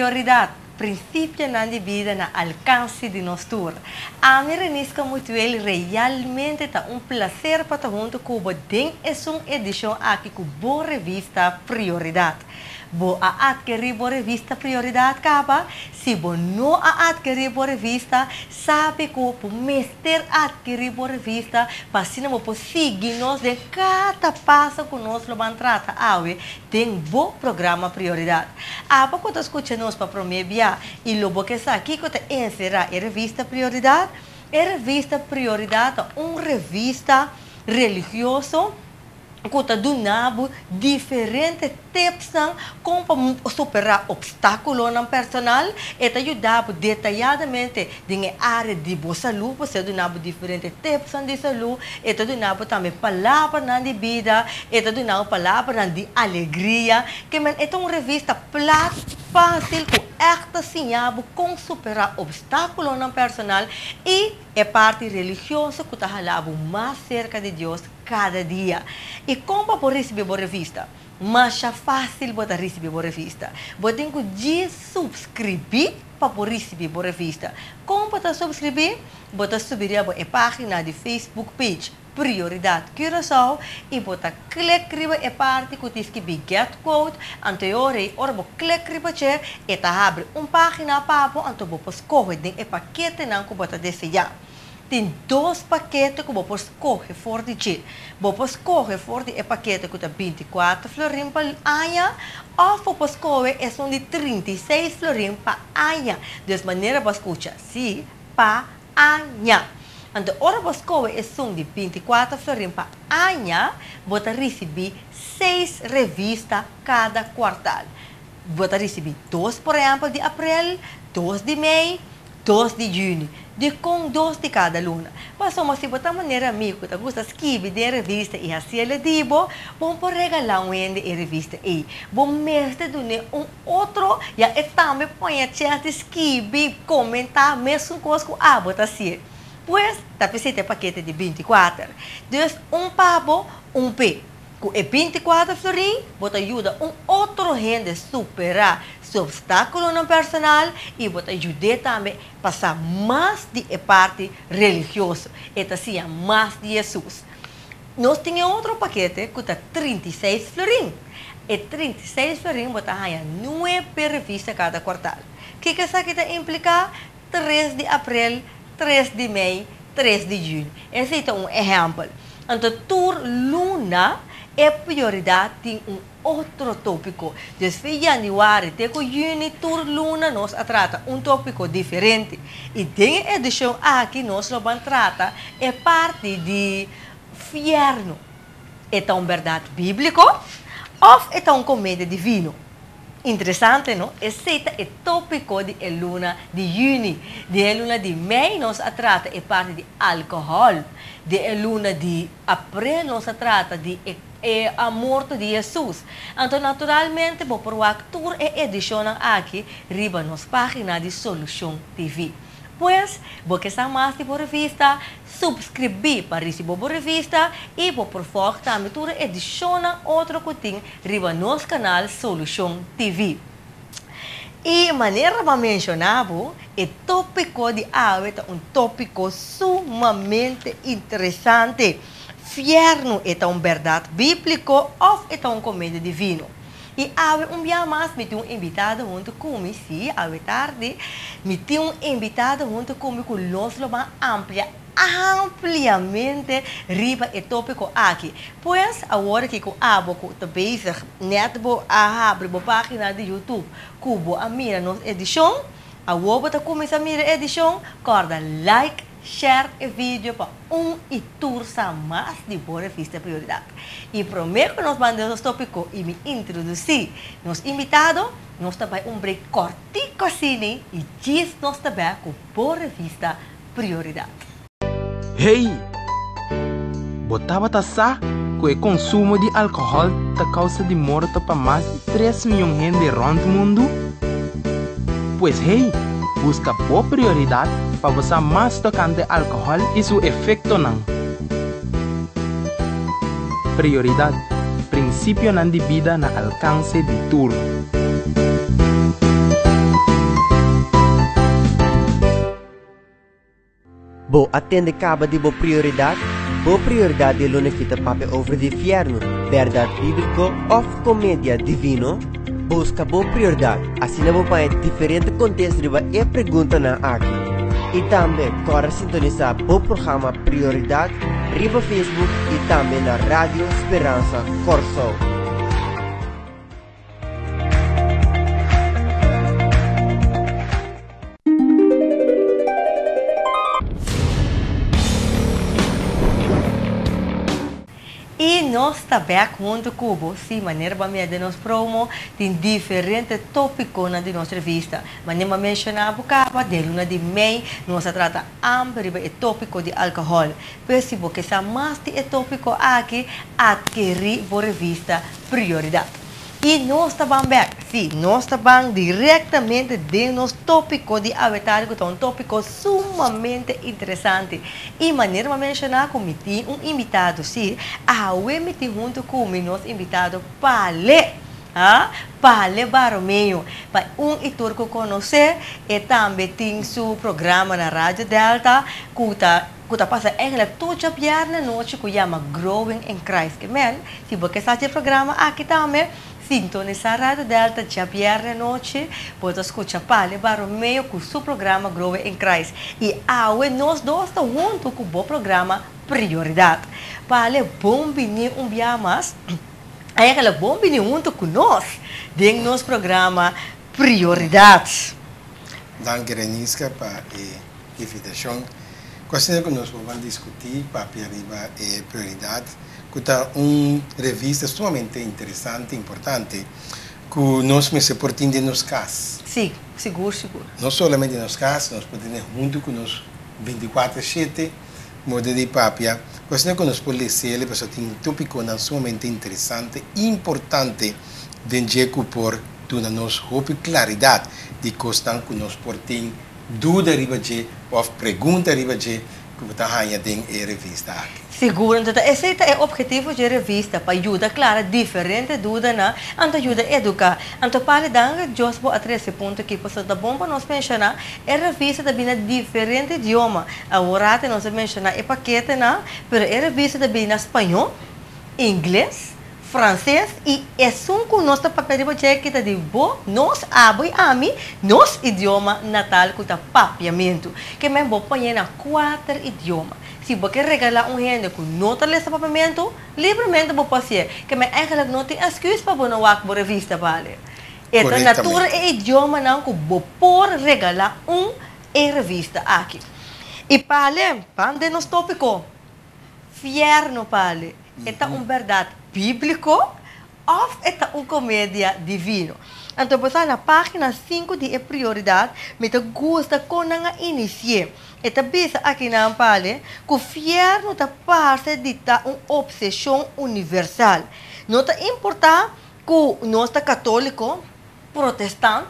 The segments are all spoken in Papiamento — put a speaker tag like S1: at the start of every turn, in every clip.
S1: Prioridat, Prinsipionan di bida na alkanse di nos tur. Ami Renisca Mutuel realmente ta un plaser pa ta huntu ku bo den esun edishon aki ku bo revista Prioridat. Bo a atkerí bo revista Prioridat kaba? Si bo no a atkerí bo revista, sabi ku bo mester atkerí bo revista pa asina bo por sigui nos den kada paso ku nos lo ban trata awe den bo programa Prioridat. Abo ku ta skucha nos pa promé bia i lo bo ke sa kiko ta enserá e revista Prioridat? E revista Prioridat ta un revista religioso ku ta duna bo diferente tipsnan kon pa superá opstákulonan personal. E ta yuda bo detayadamente den e área di bo salú, pasobra e ta duna bo diferente tipsnan di salú. E ta duna bo tambe palabranan di bida, e ta duna bo palabranan di alegria. Ke men e ta un revista plat, fásil ku ègt ta siña bo kon superá opstákulonan personal i e parti religioso ku ta hala bo mas serka di Dios kada dia. I kon bo por risibí bo revista? Masha fásil bo ta risibí bo revista. Bo tin ku djis supskribí pa por risibí bo revista. Kon bo ta supskribí? Bo ta subi riba e página di Facebook page Prioridat Curaçao i bo ta klik riba e parti ku tin skibí Get Quote, anto e ora ei ora bo klik riba dje e ta habri un página pa bo anto bo por skohe den e paketenan ku bo ta deseá. Tin dos pakete ku bo por skohe for di dje. Bo por skohe for di e pakete ku ta 24 florin pa aña òf bo por skohe esun di 36 florin pa aña. Dus manera bo a skucha, sí, pa aña. Anto ora bo skohe esun di 24 florin pa aña, bo ta risibí seis revista kada kuartal. Bo ta risibí dos, por ehèmpel, di aprel, dos di mei, Dos di yüni. Dikon dos di kada luna? Pasobra si bo ta manera mi ku ta gusta skibi den revista i hasi el di bo, bo por regalá un hende e revista ei. Bo mester dun'é un otro, ya e tambe por haña chèns di skibi, komentá mesun kos ku abo ta hasié. Pues, ta p'esei ta e pakete di 24. Dus, un pa bo, un p'e. Ku e 24 florin bo ta yuda un otro hende superá su opstákulonan personal i bo ta yud'é tambe pa sa mas di e parti religioso. E ta siña mas di Hesus. Nos tin e otro pakete ku ta 36 florin. E 36 florin bo ta haña nuebe revista kada kuartal. Kiko esaki ta impliká? Tres di aprel, tres di mei, tres di yüni. Esei ta un ehèmpel. Anto tur luna e prioridat tin un otro tópiko. Dus fi yanüari te ku yüni tur luna nos a trata un tópiko diferente. I den e edishon aki nos lo ban trata e parti di fièrnu. E ta un bèrdat bíbliko òf e ta un komedia divino? Interesante no? Esei ta e tópiko di e luna di yüni. Den e luna di mei nos a trata e parti di alkohòl. Den e luna di aprel nos a trata di e e morto di Hesus. Anto naturalmente bo por wak tur e edishonnan aki riba nos página di Solushon TV. Pues, bo ke sa mas di bo revista? Subskribí pa risibo bo revista i bo por fòg tambe tur e edishonnan otro ku tin riba nos kanal Solushon TV. I manera bo a menshoná bo, e tópiko di awe ta un tópiko sumamente interesante. Fièrnu e ta un bèrdat bíbliko òf e ta un komedia divino? I awe un bia mas mi tin un invitado huntu ku mi, sí, awe tardi mi tin un invitado huntu ku mi ku nos lo ban amplia ampliamente riba e tópiko aki. Pues, awor aki ku abo ku ta bezig nèt bo a habri bo página di YouTube ku bo a mira nos edishon, awor bo ta kuminsá mira e edishon, kòrda like, share e video pa un i tur sa mas di bo revista Prioridat. I promé ku nos ban den nos tópiko i mi introdusí nos invitado, nos ta bai un break kòrtiku asina i djis nos ta bèk ku bo revista Prioridat.
S2: Hey! Bo tabata sa ku e konsumo di alkohòl ta kousa di morto pa mas di tres mion hende rònt mundu? Pues hey, buska bo prioridat pa bo sa mas tokante alkohòl i su efektonan. Prioridat, Prinsipionan di bida na alkanse di tur.
S3: Bo a tende kaba di bo prioridat? Bo prioridat di luna ki ta papia over di fièrnu, bèrdat bíbliko òf komedia divino? Buska bo prioridat, asina bo paña diferente kontesta riba e preguntanan aki. I tambe kòrda sintonisá bo programa Prioridat riba Facebook i tambe na Radio Speransa Kòrsou.
S1: I nos ta bek huntu ku bo. Sí, manera bo a mira den nos promo, tin diferente tópikonan di nos revista. Manera bo a menshoná bo kaba, den luna di mei nos a trata amper riba e tópiko di alkohòl. Pues si bo ke sa mas di e tópiko aki, atkerí bo revista Prioridat. I nos ta ban bek. Sí, nos ta ban direktamente den nos tópiko di awe tardi ku ta un tópiko sumamente interesante. I manera mi a menshoná ku mi tin un invitado, sí, awe mi tin huntu ku mi nos invitado Pale, ha, Pale Baromeo. Pa un i tur ku konosé, e tambe tin su programa na Radio Delta ku ta ku ta pasa eigenlijk tur djabièrnè nochi ku yama Growing in Christ. Ke men, si bo ke sa dje programa aki tambe, sintonisá Radio Delta djabièrnè nochi, bo ta skucha Pale Baromeo ku su programa Growing in Christ. I awe nos dos ta huntu ku bo programa Prioridat. Pale, bon bini un bia mas. Eigenlijk bon bini huntu ku nos den nos programa Prioridat.
S4: Danki Reniska pa e invitashon. Ku asina ku nos por ban diskutí papia riba e Prioridat ku ta un revista sumamente interesante, importante ku nos mester por tin den nos kas.
S1: Sí, sigur sigur.
S4: No solamente den nos kas, nos por tene huntu ku nos bintikuater shete moda di papia ku asina ku nos por les'el pasobra tin topikonan sumamente interesante, importante den dje ku por duna nos hopi klaridat di kosnan ku nos por tin duda riba dje òf pregunta riba dje ku bo ta haña den e revista aki.
S1: Sigur, anto ta esei ta e objetivo dje revista, pa yuda klara diferente dudanan, anto yuda eduká. Anto pali danki Dios bo a trese punto aki, pasobra ta bon pa nos menshoná, e revista ta bini na diferente idioma. Awor ate nos a menshoná e paketenan, pero e revista ta bini na spañó, ingles, Franses i esun ku nos ta papia riba dje ki ta di bo, nos, abo i ami, nos idioma natal ku ta papiamentu. Ke men bo poñ'é na kuater idioma. Si bo ke regalá un hende ku no ta lesa papiamentu, libremente bo por hasié. Ke men eigenlijk no tin èsküs pa bo no wak bo revista bale. E ta na tur e idiomanan ku bo por regalá un e revista aki. I pale, ban den nos tópiko. Fièrnu pale, e ta un bèrdat bíbliko òf e ta un komedia divino? Anto bo sa na página sinku di e Prioridat mi ta gusta kon nan a inisi'é. E ta bisa akinan pale ku fièrnu ta parse di ta un opseshon universal. No ta importá ku nos ta katóliko, protestant,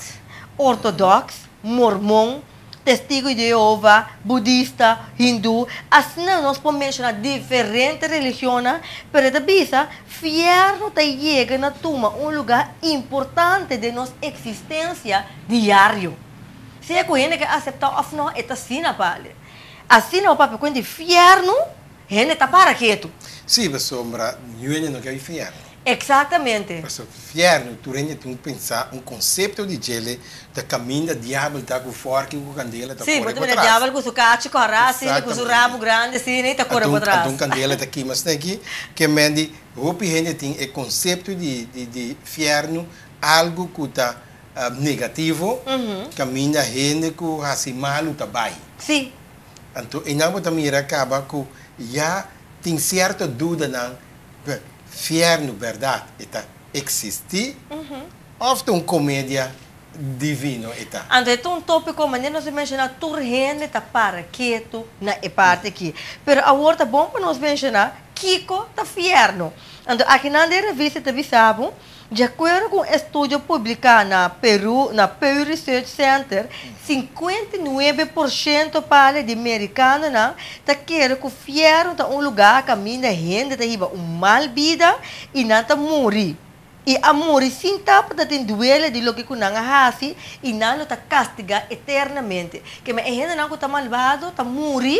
S1: ortodòks, mormon, Testigo di Jehova, budista, hindú, asina nos por menshoná diferente religionnan, pero e ta bisa, fièrnu ta yega na tuma un lugá importante den nos eksistensia diario. Sea ku hende ke aseptá òf nò, e ta asina bale. Asina bo papia kuenta di fièrnu, hende ta para ketu.
S4: Sí, pasobra niun hende no ke bai fièrnu.
S1: Exactamente.
S4: Pasobra fierno tur hende tin un pensa, un concepto di djele ta caminda diabel ta cu forki cu candela ta
S1: Sí,
S4: core
S1: bo ta
S4: pa
S1: mira
S4: tras.
S1: diabel cu su cachi cora asina, cu su
S4: Exactamente.
S1: rabo grandi asina y ta core
S4: Anto
S1: pa tras.
S4: anto un candela ta kima asina aki, ke men di hopi hende tin e concepto di di di fierno algo cu ta negativo, caminda hende cu haci malo ta bay.
S1: Sí.
S4: Anto eynan bo ta mira caba cu ya tin cierto dudanan. Fiernu bèrdat e ta eksistí òf ta un komedia divino e ta?
S1: Anto e ta un tópiko, manera nos a menshoná, tur hende ta para ketu na e parti akí. Pero awor ta bon pa nos menshoná kiko ta fiernu. Anto akinan den e revista ta bisa bo, Di akuerdo ku un estudio publiká na Peru na Pew Research Center, 59% pale di merikanonan ta kere ku fièrnu ta un lugá kaminda hende ta hiba un mal bida i nan ta muri. I a muri sin tabata tin duele di loke ku nan a hasi, i nan lo ta kastigá eternamente. Ke men e hendenan ku ta malbado ta muri,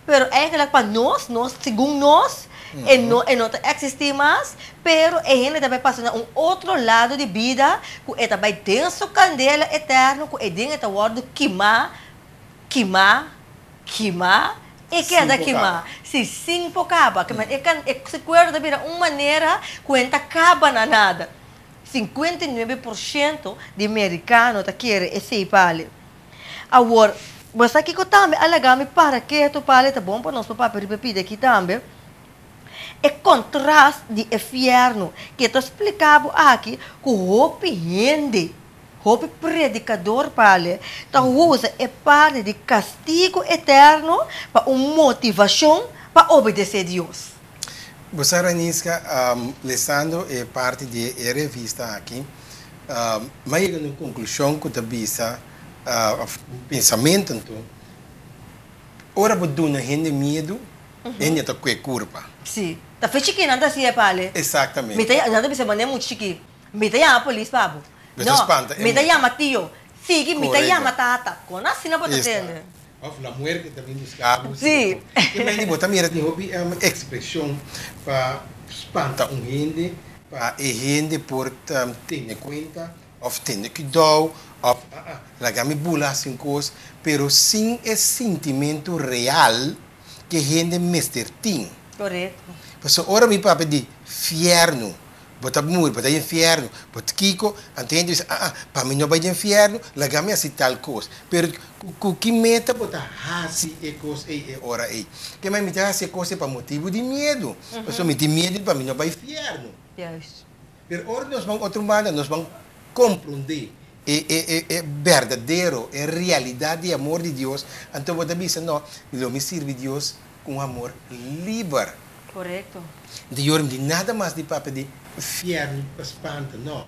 S1: pero eigenlijk pa nos, nos, segun nos, e no e no ta eksistí mas, pero e hende ta bai pasa na un otro lado di bida ku e ta bai den su kandela eterno ku e den e ta wòrdu kimá, kimá, kimá i
S4: Sin
S1: keda
S4: por
S1: kimá.
S4: kaba.
S1: Sí, sin por kaba. Ke men e kan e sekuerdo ta bira un manera ku e no ta kaba na nada. 59% di merikano ta kere esei, Pale. Awor, bo sa kiko tambe a laga mi para ketu, Pale, ta bon pa nos pa papia riba pida aki tambe. E kontrast di e fièrnu, ke ta splika bo aki ku hopi hende, hopi predikador, Pale, ta usa e parti di kastigu eterno pa un motivashon pa obedesé Dios.
S4: Bo sa, Raniska, lesando e parti di e revista aki, m'a yega na un konklushon ku ta bisa, òf un pensamentu anto, ora bo duna hende miedu, hende ta kue kurpa.
S1: Sí. Ta fe chikí nan ta hasié, Pale.
S4: Eksaktamente.
S1: Mi ta, nan ta bisa manera muchu chikí, "Mi ta yama polis pa bo."
S4: Bo ta
S1: No,
S4: spanta e
S1: "Mi ta
S4: mucha.
S1: yama tio." Sigui, "Mi ta yama tata." Kon asina bo ta tende?
S4: Òf la muerte ta bin buska bo. Ke men di bo ta mira tin hopi ekspreshon pa spanta un hende, pa e hende por tene kuenta òf tene kuidou òf laga mi bula hasi un kos, pero sin e sintimentu real ku e hende mester tin. Pasobra ora mi papia di fièrnu, bo ta muri, bo ta den infierno, bo ta kiko, anto hende bisa, ah, ah, pa mi no bai den infierno, laga mi hasi tal kos. Pero ku ki meta bo ta hasi e kos ei e ora ei? Ke men mi ta hasi e kos ei pa motibu di miedu, pasobra mi tin miedu pa mi no bai infierno. Pero ora nos ban otro banda, nos ban komprondé e e e e berdadero, e realidat di amor di Dios, anto bo ta bisa, no, lo mi sirbi Dios ku un amor liber. Di yor di nada mas di papia di fièrnu pa spanta, no.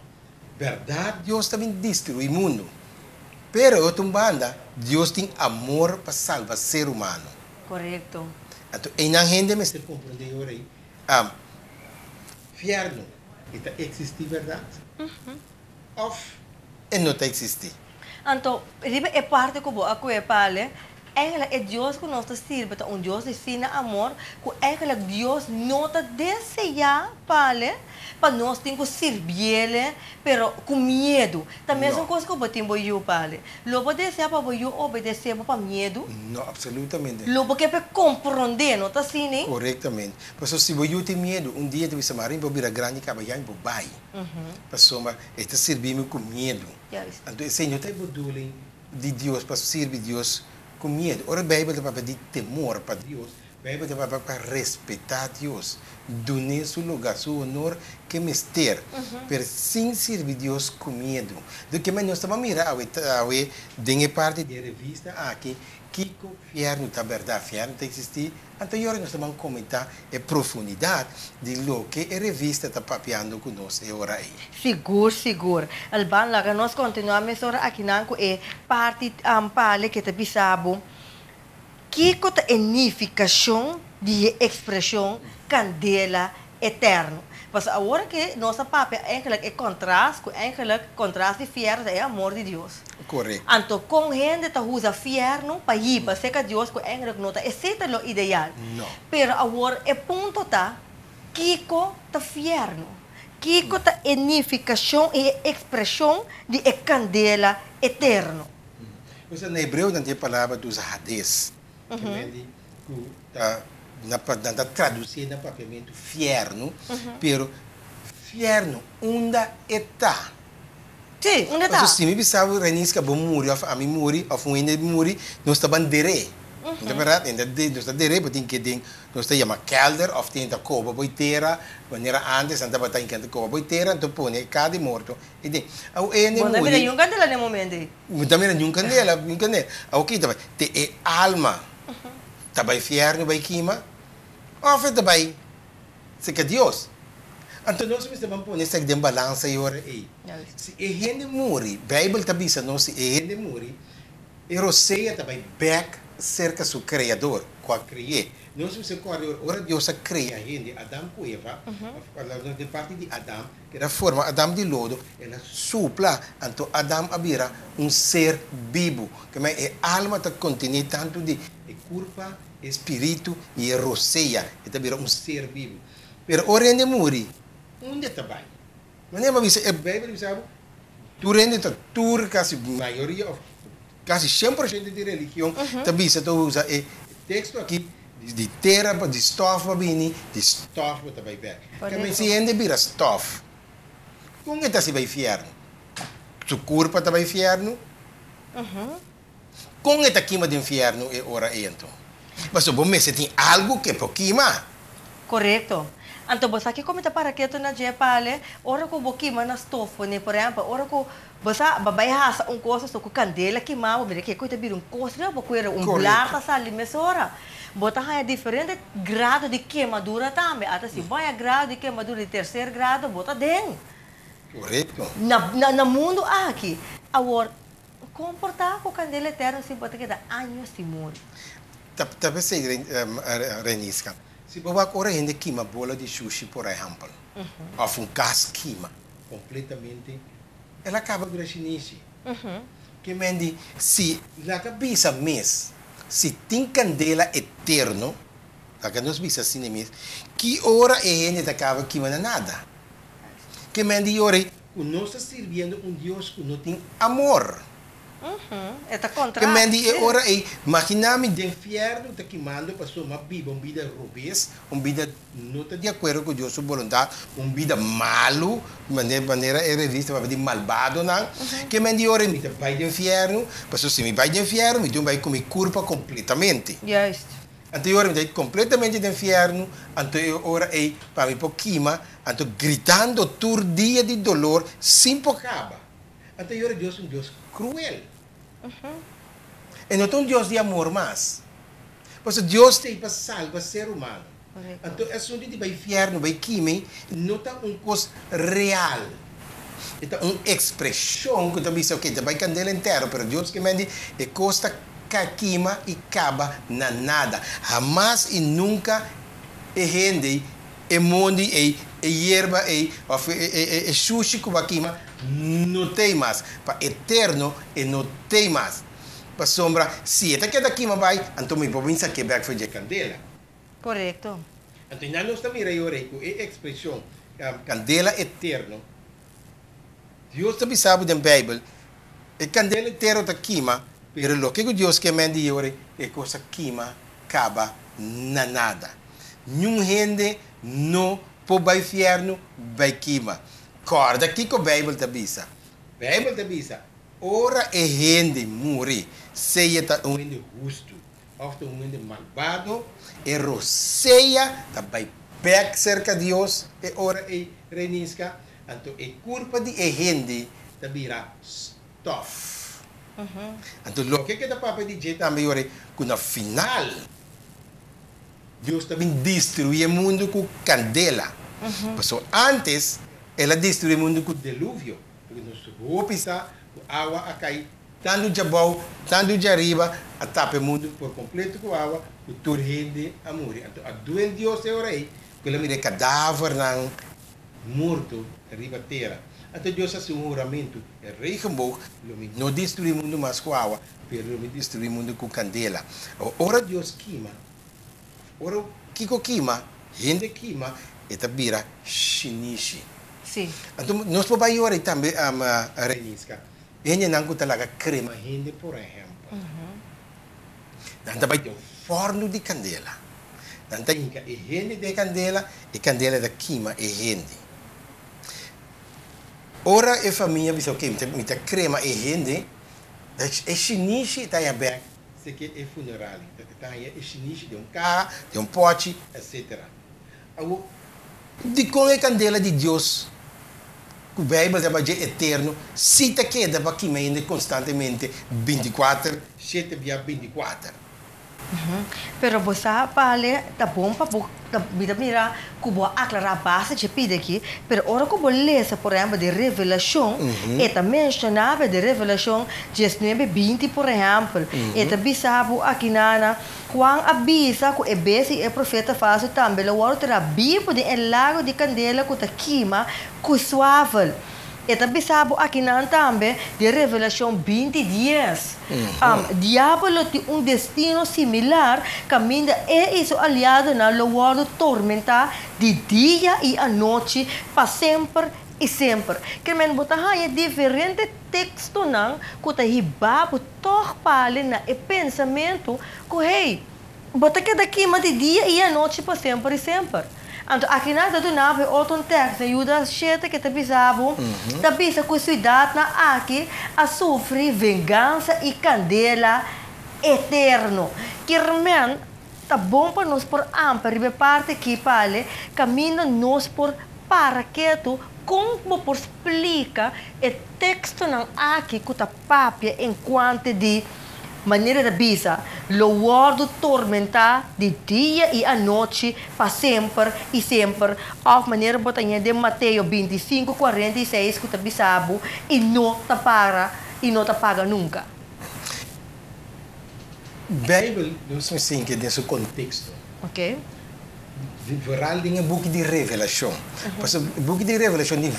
S4: Bèrdat Dios ta bin destruí mundu. Pero otro un banda, Dios tin amor pa salba ser humano. Anto einan hende mester komprondé e ora ei, fièrnu e ta eksistí bèrdat òf e no ta eksistí?
S1: Anto, riba e parti ku bo a kue, Pale, eigenlijk e Dios ku nos ta sirbi ta un Dios di sina amor, ku eigenlijk Dios no ta deseá, Pale, pa nos tin ku sirbiele, pero ku miedu. Ta mesun
S4: No.
S1: kos ku bo tin bo yu, Pale. Lo bo deseá pa bo yu obedesé bo pa miedu?
S4: No, absolutamente.
S1: Lo bo ke pa e komprondé, no ta asina?
S4: Korektamente. Pasobra si bo yu tin miedu, un dia e ta bisa, Marin, bo bira grandi kaba ya i bo bai. Pasobra e ta sirbi mi ku miedu. Anto esei no ta e bedoeling di Dios pa sirbi Dios ku miedu. Ora Beibel ta papia di temor pa Dios, Beibel ta papia pa respetá Dios, dun'é su lugá, su honor ke mester, pero sin sirbi Dios ku miedu. Di ke manera nos ta mira awe awe den e parti di e revista aki kiko fièrnu ta bèrdat, fièrnu ta eksistí? Anto yora nos ta ban komentá e profundidat di loke e revista ta papiando ku nos e ora ei.
S1: Sigur, sigur. El ban laga nos kontinuá mesora akinan ku e parti Pale ke ta bisa bo kiko ta e nifikashon di e ekspreshon kandela eterno. Pasobra awor ke nos a papia eigenlijk e kontrast ku eigenlijk kontrast di fièrnu ta e amor di Dios. Anto kon hende ta usa fièrnu pa hiba serka Dios ku eigenlijk no ta esei ta lo ideal.
S4: No.
S1: Pero awor e punto ta, kiko ta fièrnu? Kiko ta e nifikashon i e ekspreshon di e kandela eterno?
S4: Osea, na hebreo nan tin e palabra ta usa Hades, ke men di ku ta na nan ta tradusié na papiamentu fièrnu, pero fièrnu unda e ta?
S1: Sí, unda e ta?
S4: Pasobra si mi bisa bo, Reniska, bo muri òf ami muri òf un hende muri, nos ta ban der'é. No ta bèrdat? Hende ta nos ta der'é, bo tin ke den, nos ta yama kèlder òf tin hende ta koba bo e tera, manera ántes nan tabata hinka nan ta koba bo e tera, anto pone kada di morto ei den. Awor e hende
S1: Bo no ta mira
S4: muri.
S1: niun kandela den momento ei.
S4: Bo ta mira niun kandela, niun kandela. Awor ki ta bai? Te e alma ta bai fièrnu bai kima òf e ta bai serka Dios? Anto nos mester ban pone esaki den balansa e ora ei. Si e hende muri, Beibel ta bisa nos si e hende muri, e rosea ta bai bèk serka su Kreador. ku a kre'é. Nos mester kòrda ora Dios a krea hende, Adam ku Eva, òf nos den parti di Adam, El a forma Adam di lodo, el a supla, anto Adam a bira un ser bibu. Kemey e alma ta kontené tantu di e kurpa, e spiritu i e rosea, e ta bira un ser bibu. Pero ora hende muri, unda e ta bai? Manera bo a bisa, e Beibel ta bisa bo, tur hende ta, tur kasi mayoria òf Kasi 100% di religion ta bisa ta usa e teksto aki di tera pa di stof pa bini, di stof bo ta bai bek. Keme si hende bira stof, kon e ta hasi bai fiernu? Su kurpa ta bai fiernu? Kon e ta kima den fiernu e ora ei anto? Pasobra bo mester tin algu ke por kima.
S1: Korekto. Anto bo sa kiko mi ta para ketu na dje, Pale? Ora ku bo kima na stof pone, por ehèmpel, ora ku bo sa bo bai hasa un kos aso ku kandela kima bo, mira kiko ta bira un kos riba bo kuero, un blar ta sali mesora. Bo ta haña diferente grado di kemadura tambe. Ata si bo haña grado di kemadura di terser grado, bo ta den.
S4: Korekto.
S1: Na na mundu aki. Awor, Kon por ta ku kandela eterno si bo ta keda años sin muri?
S4: Ta ta p'esei, Reniska, si bo wak ora hende kima bola di shushi, por ehèmpel, òf un kas kima kompletamente, el a kaba bira shinishi. Ke men di, si laga bisa mes, si tin kandela eterno, laga nos bisa asina mes, ki ora e hende ta kaba kima na nada? Ke men di ora Ku nos ta sirbiendo un Dios ku no tin amor.
S1: E ta kontra.
S4: Ke men di e ora ei, Maginá mi den fièrnu ta kimando pasobra mi a biba un bida robes, un bida no ta di akuerdo ku Dios su boluntat, un bida malu, manera e revista papia di malbadonan. Ke men di e ora ei mi ta bai den fièrnu, pasobra si mi bai den fièrnu mi tin bai ku mi kurpa kompletamente.
S1: Juist.
S4: Anto e ora mi ta completamente den fierno, anto e ora ei pa mi por kima, anto gritando tur dia di dolor sin por caba. Anto e ora Dios ta un Dios cruel. E no ta un Dios di amor mas. Pasobra Dios ta ei pa salba ser humano. Anto e asunto di bai fierno, bai kima ei, no ta un cos real. E ta un expresion cu ta bisa, ok, ta bai candela entero, pero Dios ke mende e cos ta Ka kima i kaba na nada. Hamas i nunka e hende ei, e mondi ei, e yerba ei òf e shushi ku bo a kima no t'ei mas. Pa eterno e no t'ei mas. Pasobra si e ta keda kima bai, anto mi por bin sak'é bèk for dje kandela.
S1: Korekto.
S4: Anto nan nos ta mira e ora ei ku e ekspreshon kandela eterno. Dios ta bisa bo den Bijbel, e kandela entero ta kima, pero loke ku Dios ke men di yori, e kos a kima kaba na nada. Niun hende no por bai fièrnu bai kima. Kòrda kiko Bijbel ta bisa. Bijbel ta bisa, ora e hende muri, sea ta un hende hustu òf ta un hende malbado, e rosea ta bai bèk serka Dios e ora ei, Reniska. Anto e kurpa di e hende ta bira stof. Anto loke ke ta papia di dje tambe yora ku na final Dios ta bin destruí e mundu ku kandela. Pasobra ántes el a destruí e mundu ku deluvio, pasobra nos hopi sa ku awa a kai tantu djabou, tantu djariba, a tapa e mundu por kompleto ku awa, ku tur hende a muri. Anto a duel Dios e ora ei ku el a mira e kadavernan Morto riba tera. Anto Dios hasi un huramentu, E regenboog lo mi no destruí mundu mas ku awa, pero lo mi destruí mundu ku kandela. Awor, ora Dios kima, ora kiko kima, hende kima, e ta bira shinishi.
S1: Sí.
S4: Anto nos por bai yora i tambe, Reniska, hendenan ku ta laga krema hende, por ehèmpel. Nan ta bai den un fòrnu di kandela. Nan ta hinka e hende den e kandela, e kandela ta kima e hende. Ora e famia bisa, ok, mi ta krema e hende, e shinishi ta haña bèk seke e funeral. Ta haña e shinishi den un kaha, den un pòchi, etsetera. Awor, dikon e kandela di Dios ku Beibel ta papia dje eterno si ta keda pa kima hende konstantemente bintikuater, shete bia bintikuater?
S1: Pero bo sa pale ta bon pa bo ta mi ta mira ku bo a aklará basta dje pida aki, pero ora ku bo lesa por ehèmpel den Revelashon e ta menshoná be den Revelashon diesnuebe binti por ehèmpel e ta bisa bo akinana Juan a bisa ku e bestia i e profeta falsu tambe lo wòrdu tirá bibu den e lago di kandela ku ta kima ku suavel. E ta bisa bo akinan tambe den Revelashon 20 dies. Diabel lo tin un destino similar kaminda e i su aliadonan lo wòrdu tormentá di dia i anochi pa semper i semper. Kermen bo ta haña diferente tekstonan ku ta hiba bo tòg pali na e pensamentu ku, hey, Bo ta keda kima di dia i anochi pa semper i semper. Anto akinan ta duna bo e otro un tèks den Judas shete ke ta bisa bo, ta bisa ku e siudatnan aki a sufri vengansa i kandela eterno. Kirmen, ta bon pa nos por amplia riba e parti aki pale kaminda nos por para ketu kon bo por splika e tekstonan aki ku ta papia enkuante di Manera ta bisa, lo wòrdu tormentá di dia i anochi pa semper i semper, òf manera bo ta ña den Mateo 25, 46 ku ta bisa bo, i no ta para i no ta paga nunka.
S4: Beibel nos mester sinti den su konteksto.
S1: Oké.
S4: Vooral den e buki di Revelashon. Pasobra e buki di Revelashon tin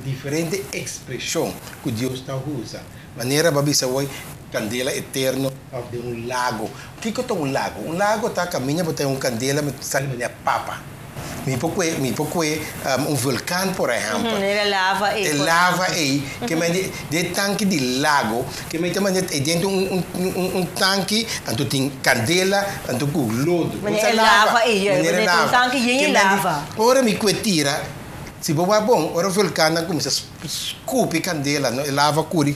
S4: diferente ekspreshon ku Dios ta usa. Manera bo a bisa hoy, candela eterno of den un lago. Kico ta un lago? Un lago ta caminda bo ta un candela mi sali manera papa. Mi por cue, mi por cue un volcan por ehempel.
S1: Manera lava ey.
S4: E lava ey, ke men di, den e tanki di lago, ke men ta manera ey dentro un un un tanki, anto tin candela, anto cu lodo.
S1: Manera e lava ey, manera un tanki yen e lava.
S4: Ora mi cue tira, si bo wak bon, ora volcannan cuminsa Skupi kandela, no? E lava kuri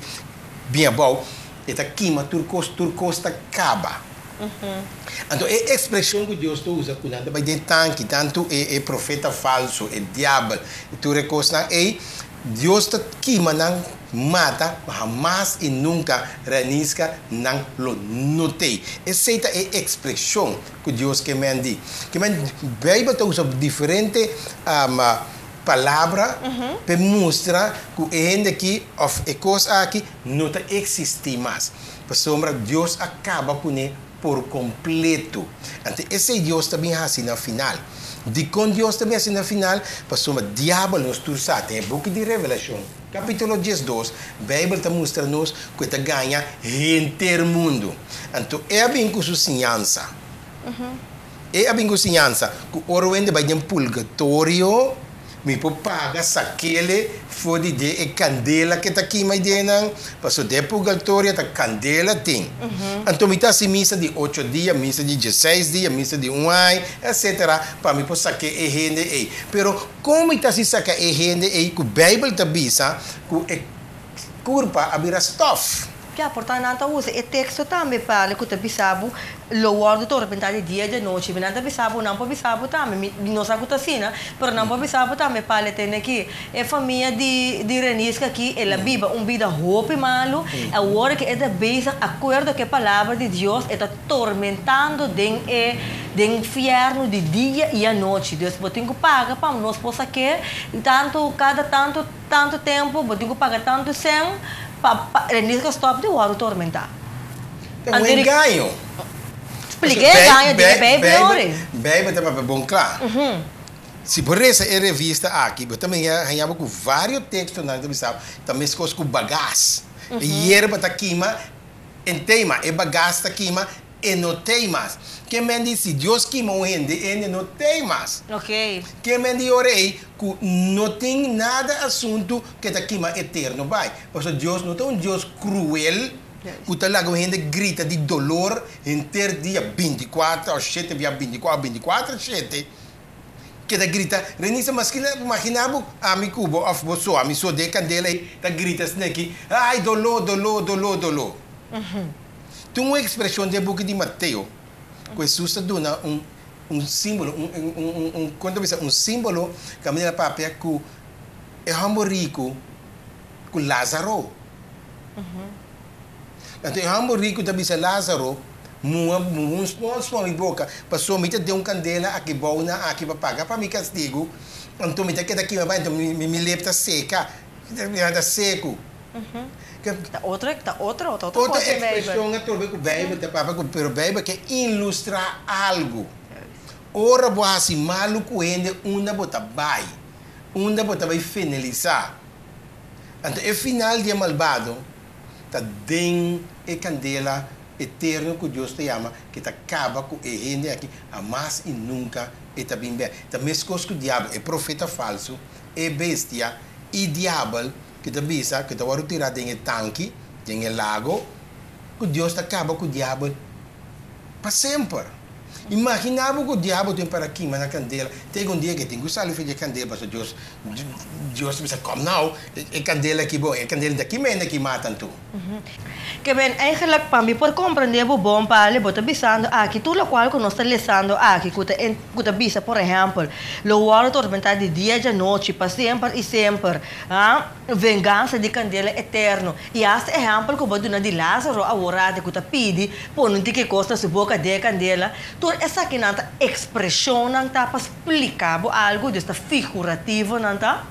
S4: bien abou, e ta kima tur kos, tur kos ta kaba. Anto e ekspreshon ku Dios ta usa ku nan ta bai den tanki, tantu e e profeta falsu, e diabel, i tur e kosnan ei, Dios ta kima nan mata, ma hamas i nunka raniska nan lo no t'ei. Esei ta e ekspreshon ku Dios ke men di. Ke men Beibel ta usa diferente Palabra p'e mustra ku e hende aki òf e kos aki no ta eksistí mas, pasobra Dios a kaba kuné por kompleto. Anto esei Dios ta bin hasi na final. Dikon Dios ta bin hasi na final? Pasobra Diabel, nos tur sa, den e buki di Revelashon, kapítulo 12, Beibel ta mustra nos ku e ta gaña henter mundu. Anto e a bin ku su siñansa. E a bin ku siñansa ku ora wende bai den purgatorio, mi por paga sakele for di den e kandela ke ta kima ei den nan, pasobra den e purgatorio ta kandela tin. Anto mi ta hasi misa di ocho dia, misa di dieseis dia, misa di un aña, etsetera, pa mi por sake e hende ei. Pero kon mi ta hasi saka e hende ei ku Beibel ta bisa ku e kurpa a bira stòf?
S1: Ya, por ta nan ta usa e teksto tambe pale ku ta bisa bo lo wòrdu tormentá di dia i di anochi. Mi nan ta bisa bo, nan por bisa bo tambe. Mi no sa ku ta asina, pero nan por bisa bo tambe pale tene aki. E famia di di Reniska aki, el a biba un bida hopi malu, awor ku e ta bezig akuerdo ku e palabra di Dios, e ta tormentando den e den fièrnu di dia i anochi. Dus bo tin ku paga pa nos por sak'é tantu kada tantu. Tantu tempu bo tin ku paga tantu sèn pa pa Renisca stòp di wòrdu tormentá.
S4: Ta un engaño.
S1: Splika e engaño den e Beibel ori.
S4: Beibel ta papia bon kla. Si bo resa e revista aki, bo ta haña bo ku vários tekstonan ta bisa ta meskos ku bagas. E yerba ta kima en teima, e bagas ta kima E no tei mas. Ke men di si Dios kima un hende, e hende no tei mas. Ke men di ora ei ku no tin nada asuntu ke ta kima eterno bai. Pasobra Dios no ta un Dios kruel ku ta laga un hende grita di dolor henter dia 24 òf shete bia 24 òf 24 shete ke ta grita. Renisa, maskina imagina bo ami ku bo òf bo so, ami so den e kandela ei ta grita asin'aki, ai doló, doló, doló, doló. Tin un ekspreshon den e buki di Mateo ku Hesus ta duna un un símbolo, un un un kon ta bisa un símbolo kaminda el a papia ku e hòmber riku ku Lázaro. Anto e hòmber riku ta bisa Lázaro, Muha muha un spons pa mi boka, pasobra mi ta den un kandela aki bou na aki pa paga pa mi kastigu, anto mi ta keda kima bai, anto mi mi lep ta seka, mi ta seku.
S1: Ta otro, ta otro, ta otro
S4: Otro
S1: kos den Bijbel.
S4: ekspreshon atrobe ku Bijbel ta papia ku, pero Bijbel ke ilustrá algu. Ora bo hasi malu ku hende unda bo ta bai, unda bo ta bai finalisá. Anto e final di e malbado ta den e kandela eterno ku Dios ta yama ke ta kaba ku e hende aki hamas i nunka e ta bin bek. Ta meskos ku diabel, e profeta falsu, e bestia i diabel ku ta bisa ku ta wòrdu tirá den e tanki, den e lago, ku Dios ta kaba ku diabel pa semper. Imaginá bo ku diabel tin para kima na kandela, te un dia ke tin ku sali for di e kandela pasobra Dios Dios ta bisa kòm nau, e kandela aki bon, e kandela ta kima hende aki mata anto.
S1: Ke ben, eigenlijk pa mi por komprendé bo bon, Pali, bo ta bisando aki tur lokual ku nos ta lesando aki ku ta ku ta bisa, por ehèmpel, lo wòrdu tormentá di dia dja nochi pa semper i semper, ha, vengansa di kandela eterno. I asta ehèmpel ku bo a duna di Lázaro aworati ku ta pidi pone un tiki kos na su boka den e kandela, tur esakinan ta ekspreshonnan ta pa splika bo algu, dus ta figurativonan ta.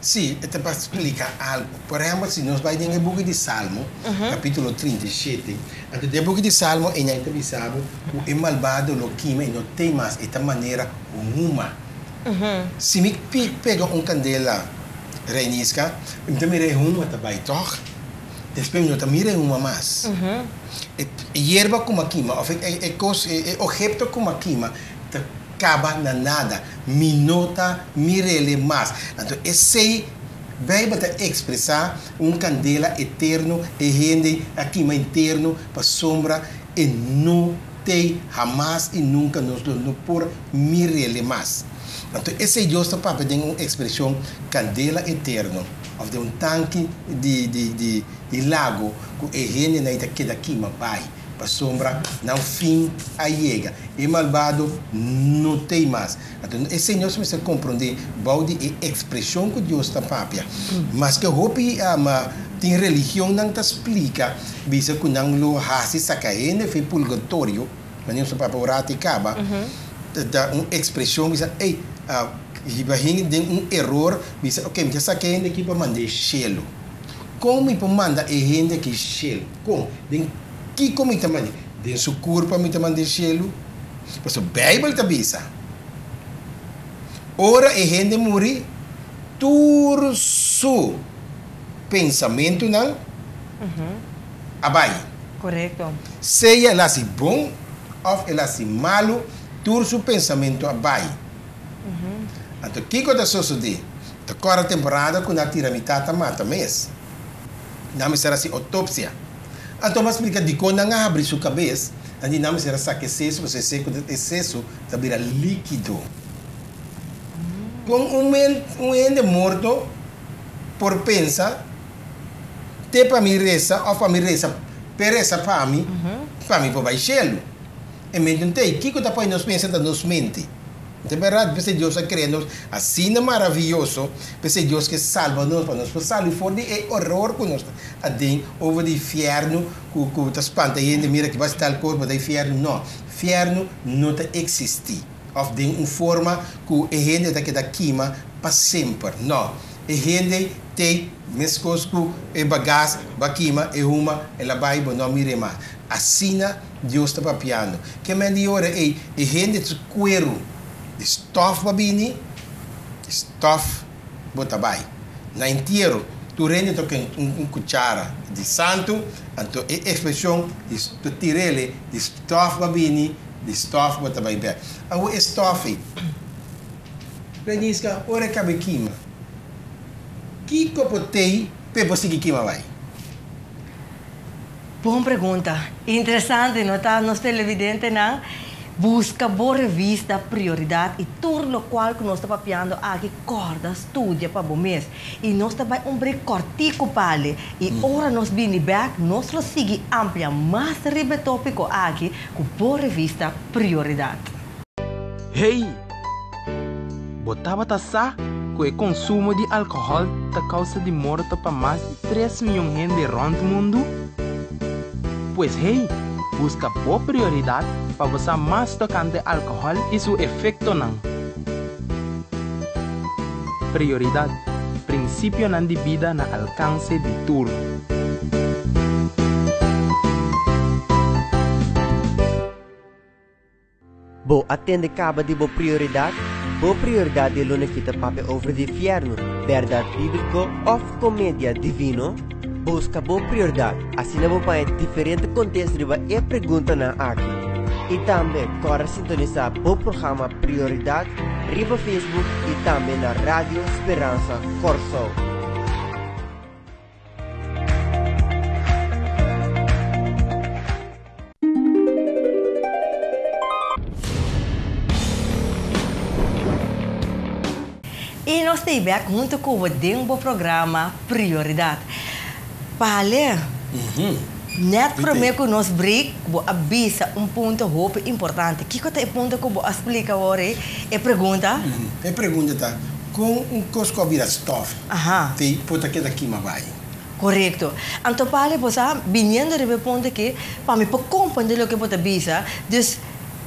S4: Sí, e ta pa splika algu. Por ehèmpel, si nos bai den e buki di Salmo, kapítulo 37, anto den e buki di Salmo einan ta bisa bo ku e malbado lo kima i no tei mas, e ta manera huma. Si mi pega un kandela reiniska, mi ta mira e huma ta bai tòg? Despues mi no ta mira e huma mas. E yerba ku mi a kima òf e kos, e oheto ku mi a kima ta kaba na nada. Mi no ta mir'ele mas. Anto esei Beibel ta ekspresá un kandela eterno, e hende a kima interno pasobra e no t'ei hamas i nunka nos lo no por mir'ele mas. Anto esei Dios ta papia den un ekspreshon kandela eterno òf den un tanki di di di di lago ku e hendenan ei ta keda kima bai. Pasobra nan fin a yega. E malbado no t'ei mas. Anto esei nos mester komprondé bou di e ekspreshon ku Dios ta papia. Maske hopi tin religionnan ta splika bisa ku nan lo hasi saka hende for e purgatorio, manera nos ta papia un ratu i kaba, ta un ekspreshon bisa, ey, hiba hende den un eror, bisa, oke, mi ta saka e hende aki pa mand'é shelu. Kon mi por manda e hende aki shelu? Kon? Den kiko mi ta mand'é? Den su kurpa mi ta mand'é shelu? Pasobra Beibel ta bisa, Ora e hende muri, tur su pensamentunan a bai.
S1: Korekto.
S4: Sea el hasi bon òf el hasi malu, tur su pensamentu a bai. Anto kiko ta sosodé? Ta kòrda temporada ku nan a tira mi tata mata mes. Nan mester hasi outopsia. Anto mi a splika dikon nan a habri su kabes, nan di nan mester a saka e sesu pasobra e seku e sesu ta bira líkido. Kon un un hende morto por pensa te pa mi resa òf pa mi resa p'e resa pa mi, pa mi por bai shelu? E mente no ta ei. Kiko ta poi nos pensa ta nos mente. Ta bèrdat, p'esei Dios a krea nos asina maravioso, p'esei Dios ke salba nos, pa nos por sali for di e oror ku nos ta aden, over di fièrnu ku ku ta spanta hende, mira ki bas tal kos, bo ta e fièrnu. No, fièrnu no ta eksistí, òf den un forma ku e hende ta keda kima pa semper. No, e hende t'ei meskos ku e bagas, bo a kima, e huma, el a bai, bo no a mir'é mas. Asina Dios ta papiando. Ke men di ora ei, e hende su kueru di stof bo a bini, di stof bo ta bai. Na entiero, tur hende toka un kuchara di santu, anto e ekspreshon di ta tir'el di stof bo a bini, di stof bo ta bai bèk. Awor e stof ei, Reniska, ora e kaba e kima, kiko por t'ei p'e por sigui kima bai?
S1: Bon pregunta. Interesante, no ta? Nos televidentenan, buska bo revista Prioridad y tur locual cu nos ta papiando aki, corda studia pa bo mes. Y nos ta bay un break cortico pale y ora nos bini bek nos lo sigui amplia mas riba e topico aki cu bo revista Prioridad.
S2: Hey! Bo tabata sa ku e konsumo di alkohòl ta kousa di morto pa mas di tres mion hende rònt mundu? Pues hey! Buska bo prioridat pa bo sa mas tokante alkohòl i su efektonan. Prioridat, Prinsipionan di bida na alkanse di tur.
S3: Bo a tende kaba di bo prioridat? Bo prioridat di luna ki ta papia over di fièrnu, bèrdat bíbliko òf komedia divino? Buska bo prioridat, asina bo paña diferente kontesta riba e preguntanan aki. I tambe kòrda sintonisá bo programa Prioridat riba Facebook i tambe na Radio Speransa Kòrsou.
S1: I nos ta bek hunto ku bo den bo programa Prioridad. Pale, net prome ku nos break bo a bisa un punto hopi importante. Kiko ta e punto ku bo a splika awor ei? E pregunta?
S4: E pregunta ta, kon un kos ku a bira stof te por ta keda kima bai?
S1: Korekto. Anto Pali bo sa, biniendo riba e punto aki, pa mi por komprende loke bo ta bisa, dus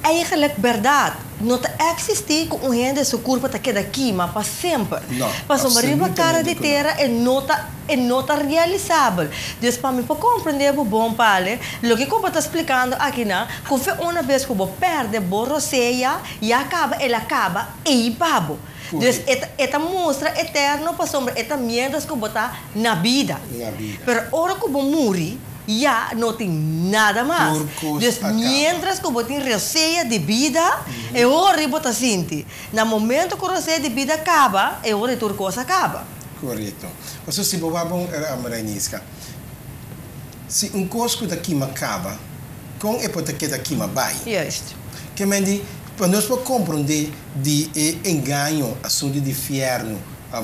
S1: eigenlijk bèrdat no ta eksistí ku un hende su kurpa ta keda kima pa semper.
S4: No,
S1: Pasobra riba kara di
S4: absolutamente ku no.
S1: tera e no ta e no ta realisabel. Dus pa mi por komprende bo bon Pali, loke ku bo ta splikando akinan, ku fe una bes ku bo pèrdè bo rosea, ya kaba el a kaba ei pa bo. Dus e ta e ta mustra eterno pasobra e ta mientras ku bo ta na bida.
S4: Na bida.
S1: Pero ora ku bo muri, ya no tin nada mas.
S4: Tur kos
S1: Dus
S4: a kaba.
S1: mientras ku bo tin rosea di bida, e ora ei bo ta sinti. Na momento ku rosea di bida kaba, e ora ei tur kos a kaba.
S4: Korekto. Pasobra si bo wak bon, Rainisca, si un kos ku ta kima kaba, kon e por ta keda kima bai?
S1: Juist.
S4: Ke men di, pa nos por komprondé di e engaño, asuntu di fièrnu,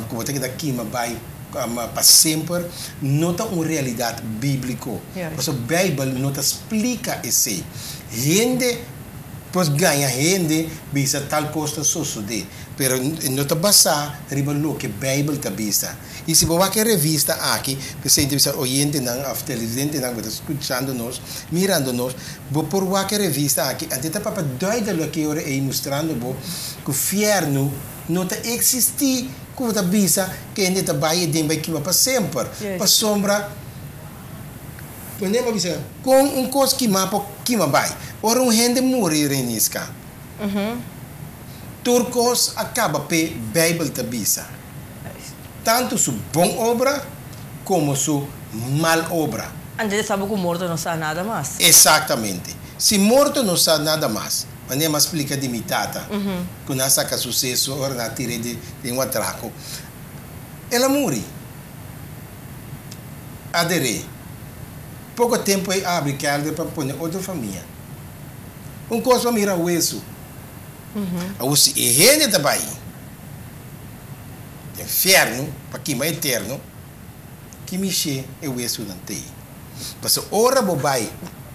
S4: ku bo ta keda kima bai pa semper, no ta un realidat bíbliko. Pasobra Beibel no ta splika esei. Hende por gaña hende bisa tal kos ta sosodé, pero e no ta basá riba loke Beibel ta bisa. I si bo wak e revista aki, p'esei ta bisa oyentenan òf televidentenan ku ta skuchando nos, mirando nos, bo por wak e revista aki, anto e ta papia duidelik e ora ei mustrando bo ku fièrnu no ta eksistí ku bo ta bisa ku hende ta bai aden bai kima pa semper. Pasobra, manera bo a bisa, kon un kos kimá por kima bai? Ora un hende muri, Reniska, tur kos a kaba p'e, Beibel ta bisa. Tantu su bon obra komo su mal obra.
S1: Antes e saba ku morto no sa nada mas.
S4: Exactamente. Si morto no sa nada mas, manera mi a splica di mi tata, cu nan a saca su seso ora nan a tir'e den un atraco, el a muri. A der'e. Poco tempo e abri kelder pa pone otro famia. Un cos pa mira wesu. Awor si e hende ta bay den fierno pa kima eterno, ki mishe e wesunan tei? Pasobra ora bo bai,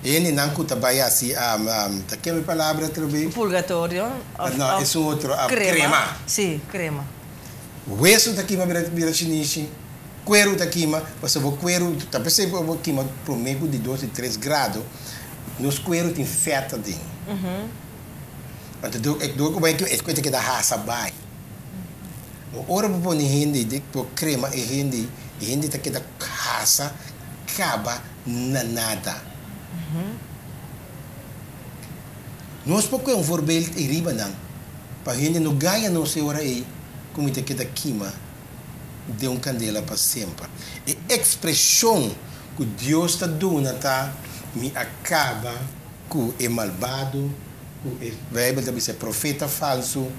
S4: e hendenan ku ta bai hasi, ta keme palabra atrobe?
S1: Purgatorio of
S4: No, esun otro,
S1: krema.
S4: krema.
S1: Si, krema.
S4: Wesu ta kima bira shinishi, kueru ta kima, pasobra bo kueru, ta p'esei bo kima prome ku di dos di tres grado, nos kueru tin fèt aden. Anto dor ku bai kima, e ta keda hasa bai. Ora bo pone hende den bo krema e hende, e hende ta keda hasa kaba na nada. Nos por kue un voorbeeld ei riba nan, pa hende no gaña nos e ora ei ku mi ta keda kima den un kandela pa semper. E ekspreshon ku Dios ta duna ta, Mi a kaba ku e malbado, ku e Bijbel ta bisa e profeta falsu,